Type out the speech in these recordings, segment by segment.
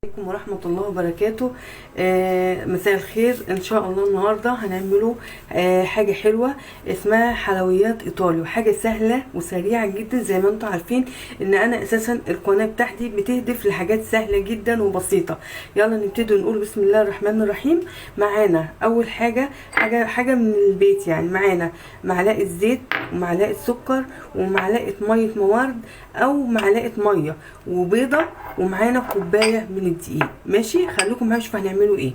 عليكم ورحمة الله وبركاته. مساء الخير. ان شاء الله النهاردة هنعمله حاجة حلوة اسمها حلويات ايطالي، وحاجة سهلة وسريعة جدا. زي ما انتم عارفين ان انا اساسا القناة بتاعتي بتهدف لحاجات سهلة جدا وبسيطة. يلا نبتدي نقول بسم الله الرحمن الرحيم. معانا اول حاجة حاجة من البيت، يعني معانا معلقة زيت ومعلقة سكر ومعلقة مية موارد او معلقة مية وبيضة، ومعانا كوباية من الدقيق. ماشي، خليكم معايا شوفوا هنعمله ايه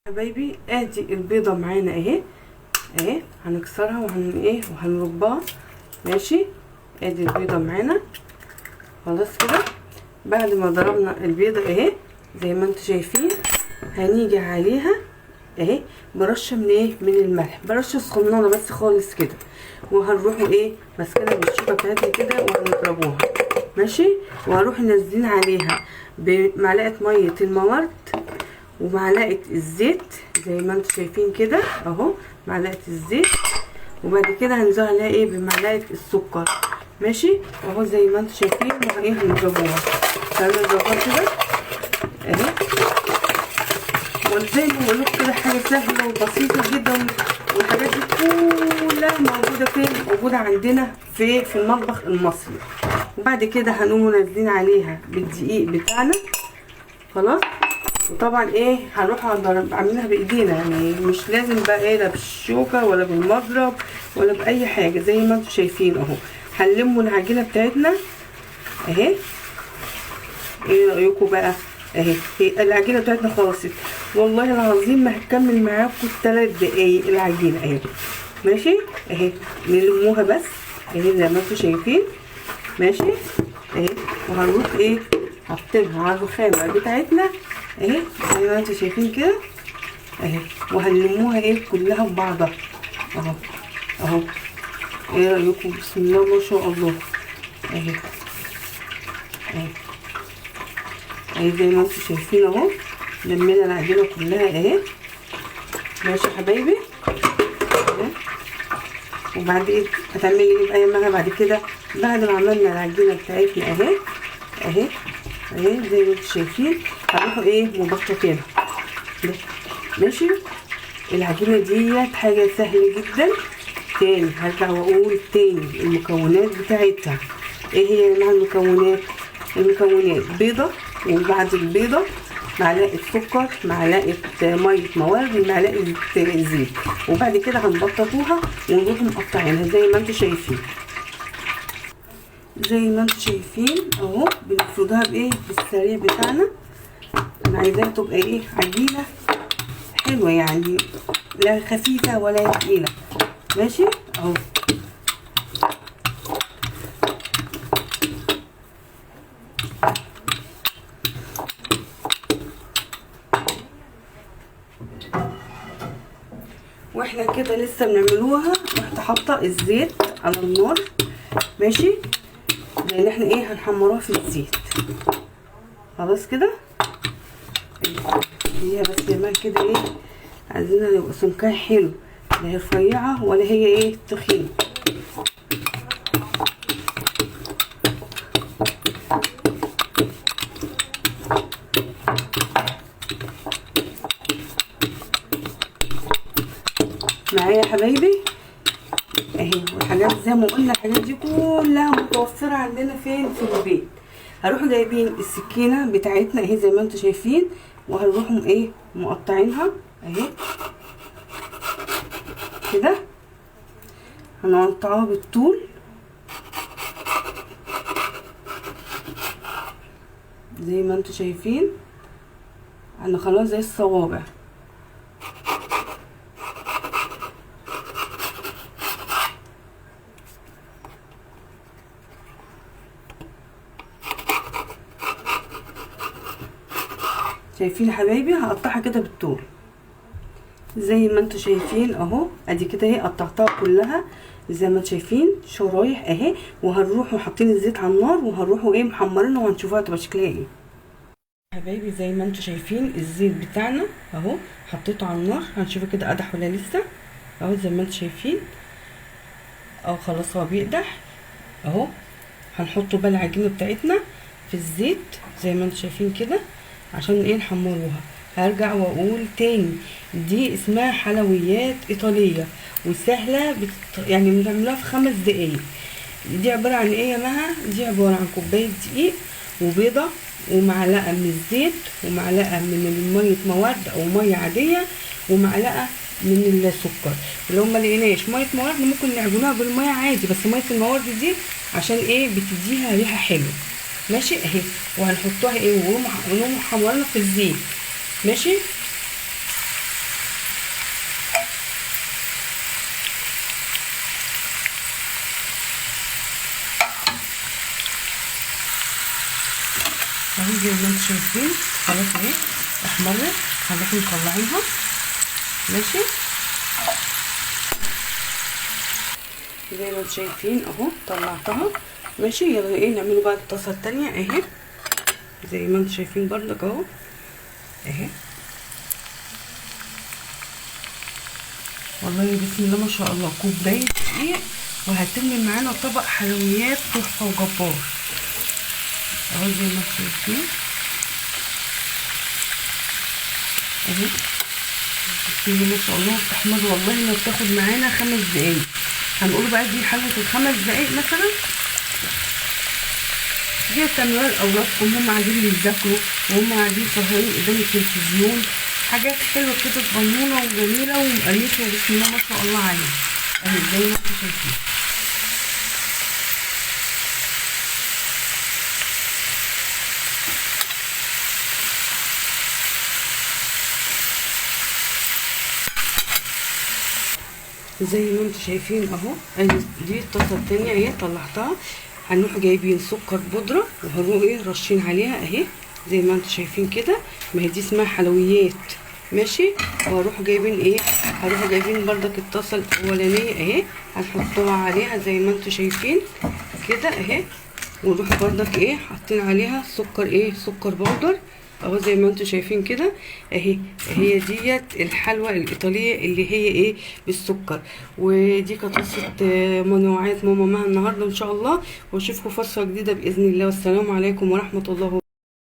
حبايبي. ادي البيضة معانا اهي اهي، هنكسرها وهن ايه وهنربها. ماشي، ادي البيضة معانا خلاص كده. بعد ما ضربنا البيضة اهي زي ما انتم شايفين، هنيجي عليها اهي برشه من ايه، من الملح، برشه صغننه بس خالص كده، وهنروحوا ايه ماسكينها بالشوكة بتاعتنا كده وهنضربوها. ماشي، وهروح نازلين عليها بمعلقه مية الموارد ومعلقة الزيت زي ما انتم شايفين كده اهو، معلقه الزيت. وبعد كده هنزل عليها ايه بمعلقه السكر. ماشي اهو زي ما انتم شايفين، وايه هنضربوها. هنضربوها كده اهي، وزي ما بقول لكم كده حاجة سهلة وبسيطة جدا، والحاجات دي كلها موجودة فين؟ موجودة عندنا في المطبخ المصري. وبعد كده هنقوم نازلين عليها بالدقيق بتاعنا خلاص. وطبعا ايه هنروح عاملينها بايدينا، يعني مش لازم بقى ايه لا بالشوكة ولا بالمضرب ولا باي حاجة. زي ما انتم شايفين اهو هنلموا العجينة بتاعتنا اهي. ايه رايكم بقى؟ اهي العجينة بتاعتنا خلصت، والله العظيم ما هتكمل معاكم 3 دقايق العجينة اهي. ماشي اهي، نلموها بس اهي زي ما انتم شايفين. ماشي اهي، وهنروح ايه حاطينها على الرخامه بتاعتنا اهي زي ما انتم شايفين كده اهي، وهنلموها ايه كلها ببعضها اهو اهو. ايه رايكم؟ بسم الله ما شاء الله اهي اهي اهي زي ما انتم شايفين اهو، لمينا العجينة كلها اهي. ماشي يا حبايبي. وبعد ايه هتعملي ايه بقى يا مها بعد كده؟ بعد ما عملنا العجينة بتاعتنا اهي اهي اهي زي ما انتم شايفين، هنروحوا ايه مبططينها. ماشي، العجينة ديت حاجة سهلة جدا. تاني هرجع واقول تاني المكونات بتاعتها ايه هي يا جماعة. المكونات، المكونات بيضة، وبعد البيضة معلقه سكر، معلقه مية موارد، معلقه زيت. وبعد كده هنبططوها ونروح مقطعينها زي ما انتم شايفين. زي ما انتم شايفين اهو بنفردها بايه بالسريع بتاعنا. انا عايزاها تبقى ايه عجينه حلوة، يعني لا خفيفة ولا تقيلة. ماشي اهو. واحنا كده لسه بنعملوها، رحت حاطه الزيت على النار. ماشي، لان احنا ايه هنحمروها في الزيت خلاص كده. هي بس يا جماعة كده ايه عايزينها يبقى سمكها حلو، لا هي رفيعة ولا هي ايه تخينة. معايا يا حبايبي اهي. والحاجات زي ما قلنا الحاجات دي كلها متوفرة عندنا فين؟ في البيت. هنروح جايبين السكينة بتاعتنا اهي زي ما انتم شايفين، وهنروح ايه مقطعينها اهي كده، هنقطعها بالطول زي ما انتم شايفين، هنخليها زي الصوابع. شايفين يا حبايبي؟ هقطعها كده بالطول زي ما انتم شايفين اهو. ادي كده اهي قطعتها كلها زي ما انتم شايفين شرايح اهي. وهنروحوا حاطين الزيت على النار وهنروحوا ايه محمرينها وهنشوفها تبقى شكلها ايه. حبايبي زي ما انتم شايفين الزيت بتاعنا اهو حطيته على النار، هنشوفه كده قدح ولا لسه اهو زي ما انتم شايفين اهو. خلاص هو بيقدح اهو. هنحطه بقى العجينة بتاعتنا في الزيت زي ما انتم شايفين كده. عشان ايه نحمروها. هرجع واقول تاني دي اسمها حلويات ايطالية وسهلة، يعني بنعملها في 5 دقايق. دي عبارة عن ايه يا مها؟ دي عبارة عن كوباية دقيق وبيضه ومعلقة من الزيت ومعلقة من مية موارد او مية عادية ومعلقة من السكر. لو ما لقيناش مية موارد ممكن نعجنوها بالمية عادي، بس مية الموارد دي عشان ايه؟ بتديها ريحه حلوة. ماشي اهي. وهنحطها ايه؟ ونقوم محمرينها في الزيت. ماشي. اهو زي ما انتم شايفين خلاص اهي احمرت، هنروح مطلعينها. ماشي زي ما انتم شايفين اهو طلعتها. ماشي. يلا ايه نعمله بقى الطاسه التانية اهي زي ما انتم شايفين برضك اهو اهي. والله بسم الله ما شاء الله، كوباية دقيق وهتم معانا طبق حلويات تحفة وجبار اهو زي ما انتم شايفين اهي. بسم الله ما شاء الله بتحمر، والله ما بتاخد معانا 5 دقايق. هنقول بقى دي حلوة ال5 دقايق مثلا، دي بتعملوها لاولادكم هم قاعدين بيذاكروا وهم قاعدين سهرانين قدام التلفزيون، حاجات حلوة كده صغنونه وجميلة ومقرمشه بسم الله ما شاء الله عليها اهي زي ما انتم شايفين. زي ما انتم شايفين اهو ادي دي الطاسه التانية اهي طلعتها. هنروح جايبين سكر بودره وهنروح ايه رشين عليها اهي زي ما انتم شايفين كده، ما هي دي اسمها حلويات. ماشي. وهروح جايبين ايه؟ هروح جايبين بردك الطاسه الاولانية اهي هنحطها عليها زي ما انتم شايفين كده اهي، ونروح بردك ايه حاطين عليها سكر ايه؟ سكر بودر اهو زي ما انتم شايفين كده اهي. هي ديت الحلوى الايطالية اللي هي ايه بالسكر. ودي كانت قصة منوعات ماما مها النهارده ان شاء الله، واشوفكم فرصة جديدة باذن الله. والسلام عليكم ورحمة الله.